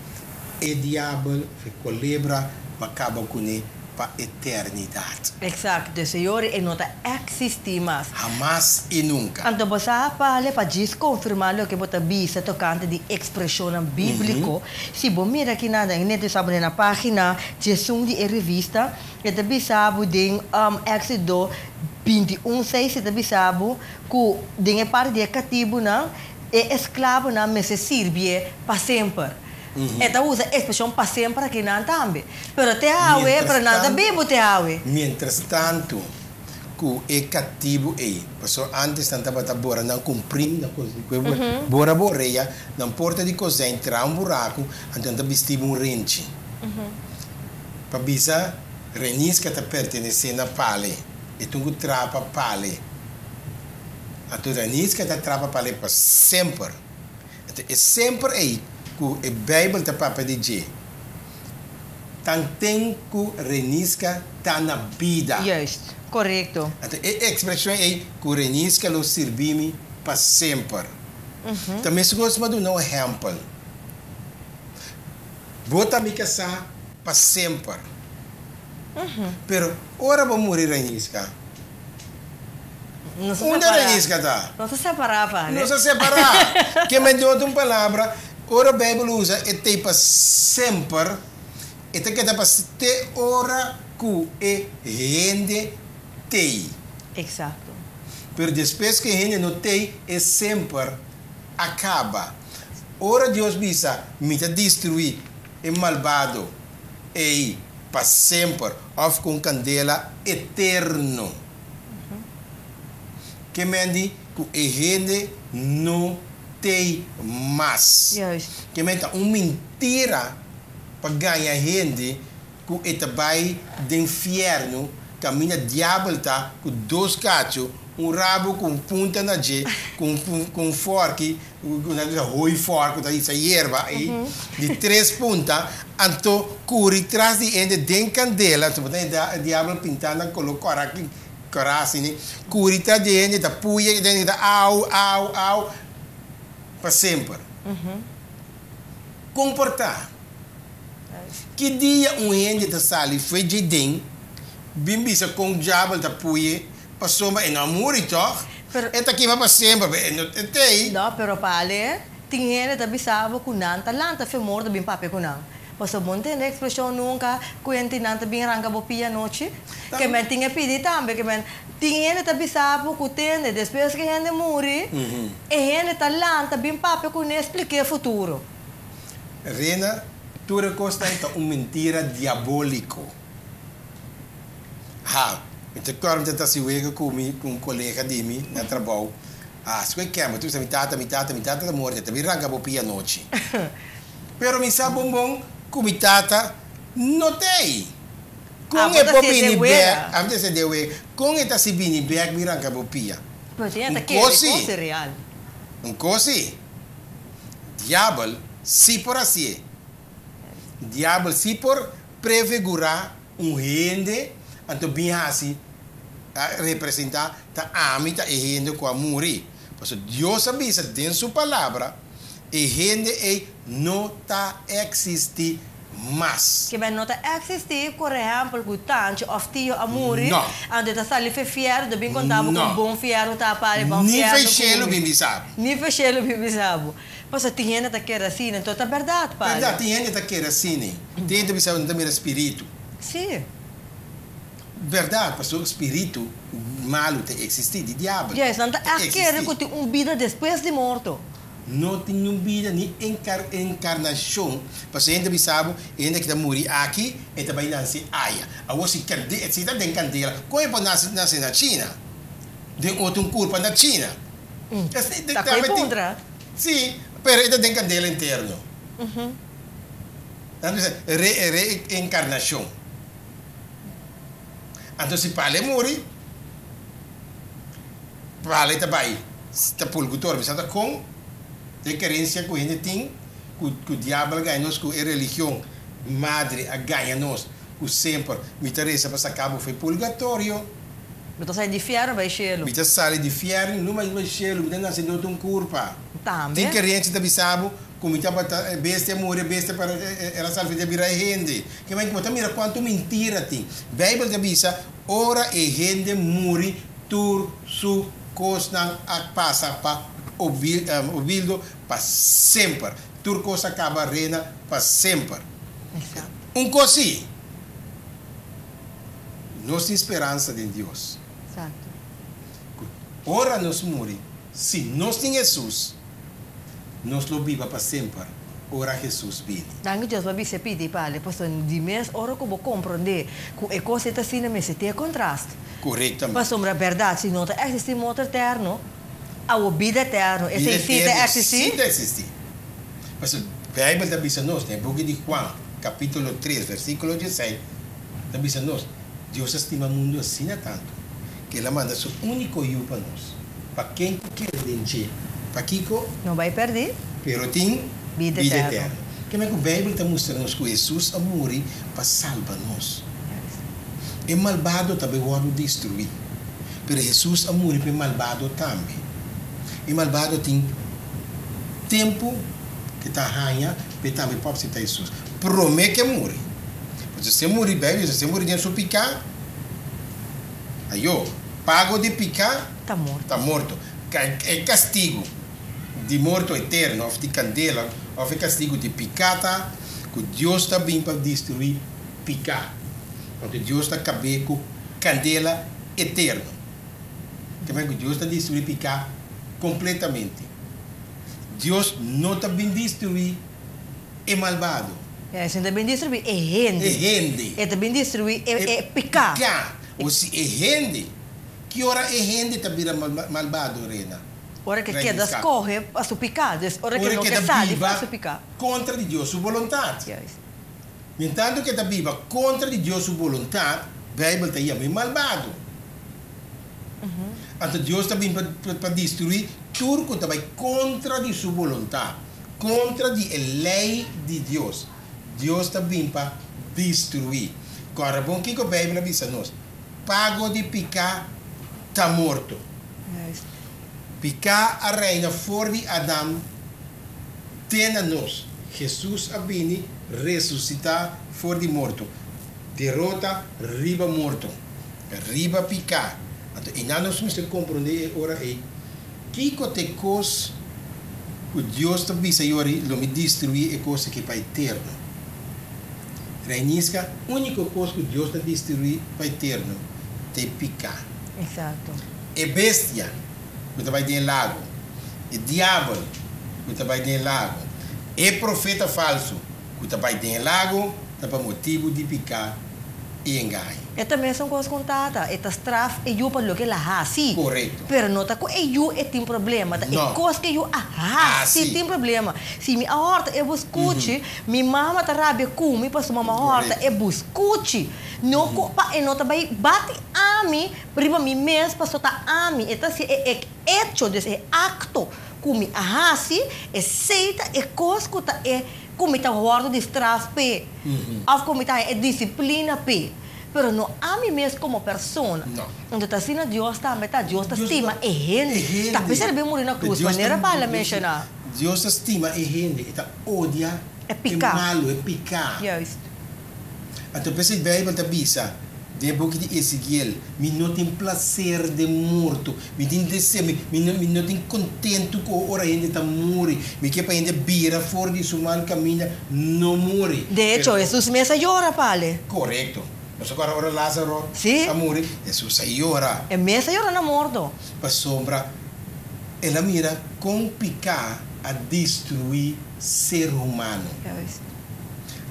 S4: e diabel, of e kolebra, ma kaba kuné pa eternidat.
S1: Eksakto, Señor, e no ta eksistí mas.
S4: Hamas i nunka.
S1: Anto bo sa pale pa djis konfirmá loke bo ta bisa tokante di ekspreshonnan bíbliko. Si bo mira kinan den e sa bo na página 11 di e revista, e ta bisa bo den Éxodo 21, 6 e ta bisa bo ku den e parti di e katibunan, e esklabonan mester sirbié pa semper. E ta usa e ekspreshon pa semper akinan tambe. Pero te awe, pero nan ta bibu te awe.
S4: Mientras tantu, ku e katibu ei, pasobra ántes nan tabata bora nan ku un prim, nan ku bora bo orea, nan porta di kozijn traha un buraku, anto nan ta bisti bo un renchi. Pa bisa Reniska ta pertenesé na Pale, e tun ku traha pa Pale. Anto Reniska ta traha pa Pale pa semper. Anto e semper ei ku e Beibel ta papia di dje, tanten ku Reniska ta na bida.
S1: Juist, korekto.
S4: Anto e ekspreshon ei ku Reniska lo sirbi mi pa semper. Ta meskos mi a duna un ehèmpel. Bo ta mi kasá pa semper. Pero ora bo muri Reniska, Unda Reniska ta?
S1: Nos a separá, Vale.
S4: Nos a separá. Ke men den otro palabra, ora Beibel usa e tei pa semper, e ta keda pa te ora ku e hende tei.
S1: Eksakto.
S4: Pero despues ku e hende no tei, e semper a kaba. Ora Dios bisa, Mi ta destruí e malbado ei pa semper òf ku un kandela eterno. Ke men di ku e hende no tei mas. Ke men ta un mintira pa gaña hende ku e ta bai den fièrnu kaminda diabel ta ku dos kachu, un rabu ku un punta na dje, ku un fòrki, ku nan ta bisa hoi fòrk ku ta hisa yerba ei, di tres punta, anto kuri tras di hende den kandela, anto bo ta hende diabel pintá na koló kòrá kòrá asina, kuri tras di hende ta puya i hende ta au au au pa semper. Komportá. Ki dia un hende ta sali foe dje den bin bisa kon djabel ta puye pasobra e no a muri tog? E ta kima pa semper pero e no ta tei.
S1: No, pero pale, tin hende ta bisa bo ku nan ta lanta fe morto bin papia ku nan. Pasobra bo no tende e ekspreshon nunka ku hende nan ta bin ranka bo pia anochi. Ke men tin e pidi tambe, ke men tin hende ta bisa bo ku tende despues ku e hende muri, e hende ta lanta bin papia kuné splik'é futuro.
S4: Rena, Tur e kosnan ta un mentira diabóliko. Ha, mi ta kòrda mi ta ta hasi wega ku mi, ku un kolega di mi na trabou. Ha, si ku e kèmber, tur bisa mi tata, mi tata, mi tata ta morto, e ta bin ranka bo pia anochi. Pero mi sa bon bon ku mi tata no ta ei. Kon e por bini bèk, ami ta hasi den wega, kon e ta hasi bini bèk bin ranka bo pia? Un kos si, un kos si. Diabel sí por hasié. Diabel sí por prefigurá un hende, anto bin hasi, a representá, ta ami ta e hende ku a muri. Pasobra Dios a bisa den su Palabra, e hende ei no ta eksistí mas.
S1: Ke men no ta eksistí, por ehèmpel, ku tanchi òf tio a muri,
S4: No.
S1: anto e ta sali fe fièrnu, ta bin konta bo
S4: No.
S1: kon bon fièrnu ta pa e bon
S4: Ni
S1: fièrnu
S4: fe shelu
S1: ku
S4: bin bisa bo.
S1: Ni fe shelu bin bisa bo. Pasobra tin hende ta kere asina, anto ta bèrdat, Padre.
S4: Bèrdat, tin hende ta kere asina. Tin hende ta bisa bo no ta mira spiritu.
S1: Sí.
S4: Bèrdat, pasobra spiritu malu ta eksistí, di diabel
S1: Juist, nan ta
S4: ta
S1: ègt kere
S4: eksistí.
S1: ku tin un bida despues di morto.
S4: No tin niun bida ni enkarnashon. Pasobra hende ta bisa bo, e hende ki ta muri aki, e ta bai nase aya. Awor si kande, si ta den kandela, kon e por nase nase na China? Den otro un kurpa na China.
S1: Ta ku e puntra.
S4: Si, pero e ta den kandela interno. Nan ta bisa re reenkarnashon. Anto si pale muri, Pale ta bai ta pulgutor mi sa ta kon e kerensia ku hende tin ku ku diabel a gaña nos ku e religion madre a gaña nos ku semper mi ta resa pa saka bo for e pulgatorio.
S1: Mi ta sali di fierno bai shelu.
S4: Mi ta sali di fierno no bai bai shelu mi ta nase den otro un kurpa.
S1: Tambe.
S4: Tin kerensia ta bisa bo ku mi tabata e bestia a muri e bestia para el a sali for di a bira e hende. Ke men bo ta mira kuantu mintira tin. Beibel ta bisa ora e hende muri Tur su kosnan a pasa pa obildo pa semper. Tur kos a kaba rena pa semper. Un kos sí, nos tin speransa den Dios. Ku ora nos muri, si nos tin Hesus, nos lo biba pa semper. ora Hesus bini.
S1: Danki Dios pa bisa pidi pale pasobra di mes ora ku bo komprondé ku e kos ei ta asina mester tin e kontrast.
S4: Korektamente.
S1: Pasobra bèrdat si no ta eksistí morto eterno, awo bida eterno
S4: Bida
S1: esei si ta
S4: eterno
S1: eksistí?
S4: sí ta eksistí. Pasobra Beibel ta bisa nos den e buki di Juan kapítulo tres versíkulo dieseis ta bisa nos, Dios a stima mundu asina tantu ku el a manda su úniko Yu pa nos, pa ken ku kere den dje, pakiko?
S1: No bai pèrdí.
S4: Pero tin
S1: Bida
S4: bida
S1: eterno.
S4: eterno. Keme ku Beibel ta mustra nos ku Hesus a muri pa salba nos. E malbado ta bai wòrdu destruí, pero Hesus a muri pa e malbado tambe. E malbado tin tempu ku e ta haña pa e tambe por aseptá Hesus promé ku e muri. Pasobra si e muri, Beibel bisa, si e muri den su piká, ayo, pago di piká
S1: Ta morto.
S4: ta morto. E kastigu di morto eterno òf di kandela òf e kastigu di piká ta ku Dios ta bin pa destruí piká. Anto Dios ta kab'é ku kandela eterno. Te manera ku Dios ta destruí piká kompletamente. Dios no ta bin destruí e malbado.
S1: E no ta bin destruí e hende.
S4: E hende.
S1: E ta bin destruí e piká.
S4: Piká. O si e hende. Ki ora e hende ta bira malbado, Rena?
S1: Ora ku e keda skohe pa su piká. Dus ora ku e no ke sali pa su piká.
S4: Kontra di Dios su boluntat.
S1: Juist.
S4: Mientantu ku e ta biba kontra di Dios su boluntat, Beibel ta yama e malbado. Anto Dios ta bin pa destruí tur ku ta bai kontra di su boluntat, kontra di e lei di Dios. Dios ta bin pa destruí. Kòrda bon kiko Beibel a bisa nos, Pago di piká ta morto. Piká a reina for di Adam te na nos. Hesus a bini resusitá for di morto, derota riba morto, riba piká. Anto einan nos mester komprondé e ora ei kiko ta e kos ku Dios ta bisa yori, Lo mi destruí e kos aki pa eterno. Reiniska, úniko kos ku Dios ta destruí pa eterno ta e piká.
S1: Exacto.
S4: E bestia ku ta bai den e lago, e diabel ku ta bai den e lago, e profeta falsu ku ta bai den e lago ta pa motibu di piká i engaño.
S1: E ta mesun kos ku un tata, e ta straf e yu pa loke el a hasi.
S4: Korekto.
S1: Pero no ta ku e yu e tin problema, ta e
S4: No.
S1: kos ku e yu a hasi
S4: Hasi.
S1: tin problema. Si mi a hòrta e buskuchi, mi mama ta rabia ku mi pasobra mi a hòrta e buskuchi. No ku pa e no ta bai bati ami riba mi mes pasobra ta ami. E ta hasi e echo, dus e akto ku mi a hasi, esei ta e kos ku ta e ku mi ta wòrdu di straf p'e òf ku mi ta haña e disiplina p'e. Pero no ami mes komo persona. Anto ta asina Dios tambe ta. Dios ta stima e hende. Ta p'esei el a bin muri na krus, manera Pablo a menshoná.
S4: Dios ta stima e hende, e ta odia e malu, e piká. Anto p'esei Beibel ta bisa den e buki di Ezekiel, Mi no tin plaser den morto, mi tin deseo, mi mi no tin kontentu ku ora hende ta muri, mi ke pa hende bira for di su mal kaminda, no muri.
S1: De echo, Hesus mes a yora p'ale.
S4: Korekto. Nos a kòrda ora Lázaro a muri, Hesus a yora.
S1: E mes a yora na morto.
S4: Pasobra el a mira kon piká a destruí ser humano.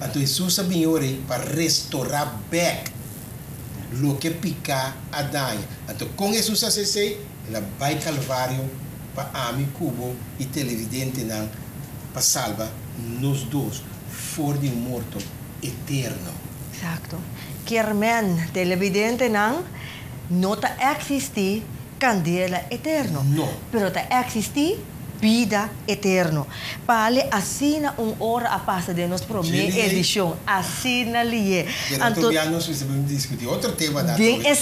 S4: Anto Hesus a bin ora ei pa restorá bèk loke piká a daña. Anto kon Hesus a hasi esei? El a bai Kalvario pa ami ku bo i televidentenan pa salba nos dos for di un morto eterno.
S1: Eksakto. Kier men, televidentenan, no ta eksistí kandela eterno.
S4: No.
S1: Pero ta eksistí bida eterno. Pale asina un ora a pasa den nos promé edishon. Asina lié.
S4: Den otro bia nos mester bin diskutí otro tema na
S1: Den e.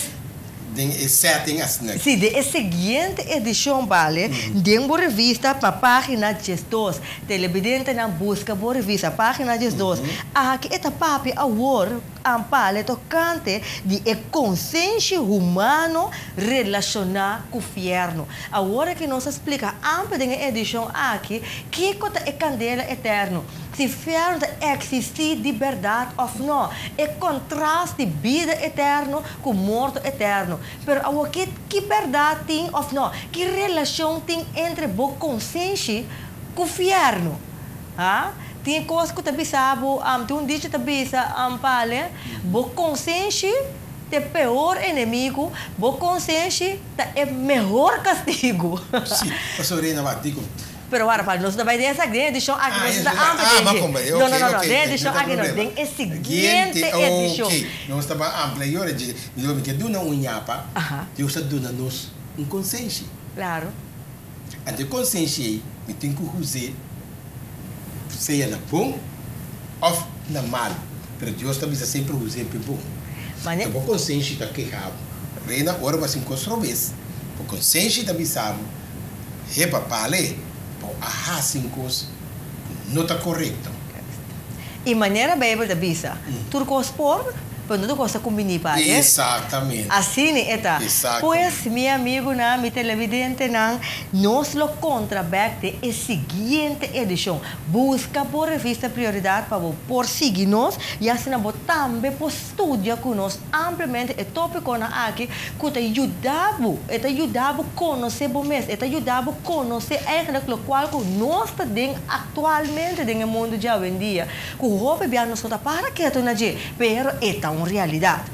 S4: Den e setting asina.
S1: Sí, den e siguiente edishon bale, den bo revista pa página diesdos. Televidentenan buska bo revista, página diesdos. Aki e ta papia awor. Ampale tokante di e konsenshi humano relashoná ku fièrnu. Awor aki nos a splika amper den e edishon aki kiko ta e kandela eterno, si fièrnu ta eksistí di bèrdat òf nò, e kontrast di bida eterno ku morto eterno. Pero awor ki ki bèrdat tin òf nò, ki relashon tin entre bo konsenshi ku fièrnu? Ha? Tin kos ku ta bisa bo, tin un dicho ta bisa, Pale, bo konsenshi ta e peor enemigu, bo konsenshi ta e mehor kastigu.
S4: Sí, pasobra Reina wak dikon.
S1: Pero wara Pale, nos no ta bai den esaki, den e edishon aki nos ta amplia den dje. No, no, no, no, den e edishon aki no, den e siguiente edishon.
S4: Ok, nos ta bai amplia i ora dje, mi diba mi ke duna un yapa, Dios a duna nos un konsenshi.
S1: Klaro.
S4: Anto e konsenshi ei mi tin ku us'é sea na bon òf na malu. Pero Dios ta bisa semper us'é p'e bon.
S1: Mane.
S4: Ta bo konsenshi ta keha bo. Reina, ora bo hasi un kos robes, bo konsenshi ta bisa bo, Hepa, pale, bo a hasi un kos ku no ta korekto.
S1: I manera Beibel ta bisa, tur kos por, pero no tur kos ta kumbiní pa e.
S4: Exactamente.
S1: Asina e ta.
S4: Exactamente.
S1: Pues, mi amigunan, mi televidentenan, nos lo kontra bèk den e siguiente edishon. Buska bo revista Prioridad pa bo por sigui nos i asina bo tambe por studia ku nos ampliamente e tópikonan aki ku ta yuda bo, e ta yuda bo konosé bo mes, e ta yuda bo konosé eigenlijk lokual ku nos ta den aktualmente den e mundu djawendia, ku hopi bia nos no ta para ketu na dje, pero e ta un realidat.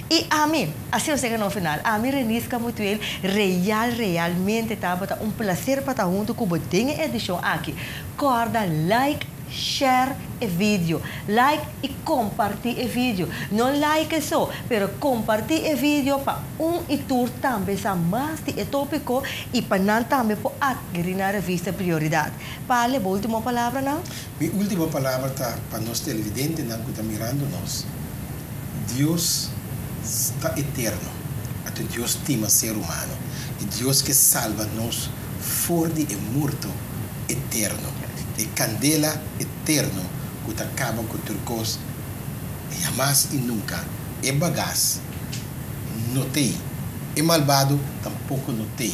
S1: I ami, asina nos yega na un final, ami Renisca Mutuel real realmente tabata un plaser pa ta huntu ku bo den e edishon aki. Kòrda like, share e video. Like i kompartí e video. No like so, pero kompartí e video pa un i tur tambe sa mas di e tópiko i pa nan tambe por atkirí nan revista Prioridat. Pale, bo último palabranan?
S4: Mi último palabra ta pa nos televidentenan ku ta mirando nos, Dios ta eterno, anto Dios stima ser humano i Dios ke salba nos for di e morto eterno, e kandela eterno ku ta kaba ku tur kos hamas i nunka. E bagas no t'ei, e malbado tampoko no t'ei.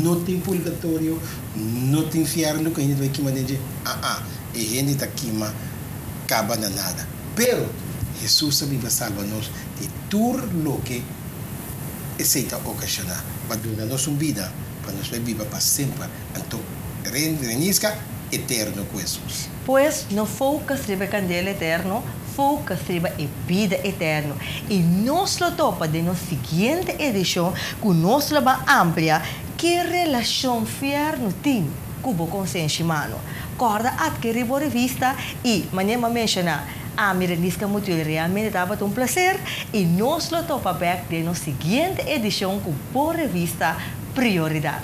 S4: No tin purgatorio, no tin fièrnu ku hende ta bai kima den dje. Aa, e hende ta kima kaba na nada. Pero, Hesus a bin pa salba nos di tur loke esei ta okashoná, pa duna nos un bida pa nos bai biba pa semper. Anto renisca eterno cu Hesus.
S1: Pues, no focus riba e candela eterno, focus riba e bida eterno. Y nos lo topa den nos siguiente edicion cu nos lo ban amplia ki relacion fierno tin cu bo consenshi mano. Corda adkeri bo revista y, manera mi a menciona, ami Renisca Mutuel realmente tabata un placer y nos lo topa bek den nos siguiente edicion cu bo revista Prioridad.